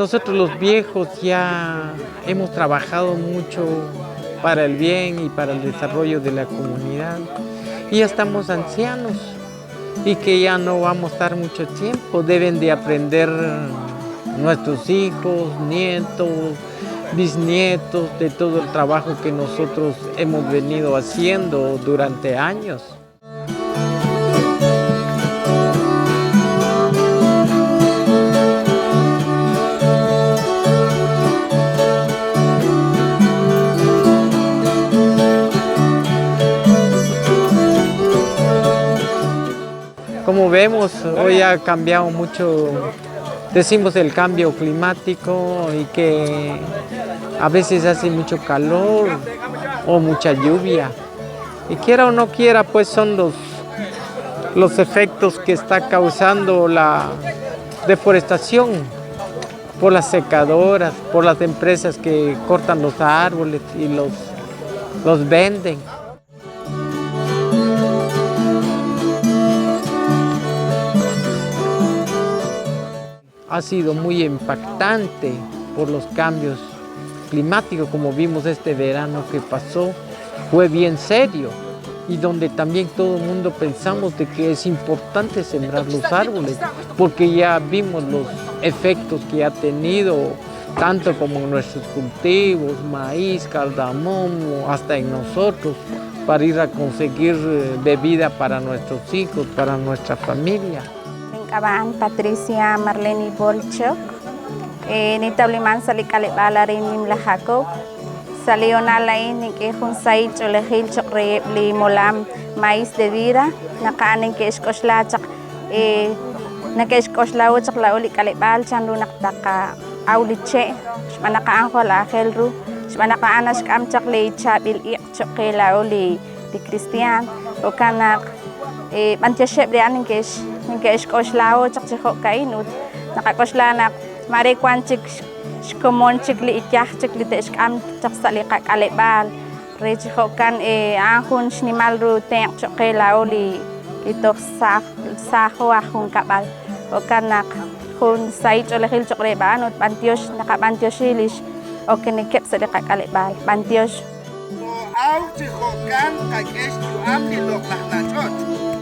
Nosotros los viejos ya hemos trabajado mucho para el bien y para el desarrollo de la comunidad y ya estamos ancianos y que ya no vamos a estar mucho tiempo. Deben de aprender nuestros hijos, nietos, bisnietos de todo el trabajo que nosotros hemos venido haciendo durante años. Como vemos, hoy ha cambiado mucho, decimos el cambio climático y que a veces hace mucho calor o mucha lluvia. Y quiera o no quiera, pues son los, los efectos que está causando la deforestación por las secadoras, por las empresas que cortan los árboles y los, los venden. Ha sido muy impactante por los cambios climáticos, como vimos este verano que pasó, fue bien serio y donde también todo el mundo pensamos de que es importante sembrar los árboles, porque ya vimos los efectos que ha tenido tanto como en nuestros cultivos, maíz, cardamomo, hasta en nosotros, para ir a conseguir eh, bebida para nuestros hijos, para nuestra familia. Nink'ab'a'an Patricia Marlene Bolchok, nitawliman sa' li k'aleb'aal arin Nimla Jacob. Sa' li hoonal a'in nink'e jun sahil ch'oolejil cho'q reheb' li molam Maíz de Vida naq a'an neke'xk'oxla chaq neke'xk'oxlaho chaq laa'o li k'aleb'aal chan ru naq taqa'aw li che' xb'aan naq a'an jwal aajel ru xb'aan naq a'an naxk'am chaq li chaab'il iq' cho'q qe laa'o li li kristiaan. Jo'kan naq b'antioxeb' re a'an neke'xk'oxlaho chaq chi jo'ka'in ut naqak'oxla naq maare wan chik xkomon chik li iyaj chik li te'xk'am chaq sa' li qak'aleb'aal re chi jo'kan a'an jun xnimal ru tenq' cho'q qe laa'o li toj saajo aj junkab'al. Jo'kan naq jun sahil ch'oolejil cho'q reheb' a'an ut b'antiox naqab'antioxi li x'okenikeb' sa' li qak'aleb'aal. B'antiox. Moo'awk chi jo'kan tqak'e xyu'am li loq'laj na'ch'och'.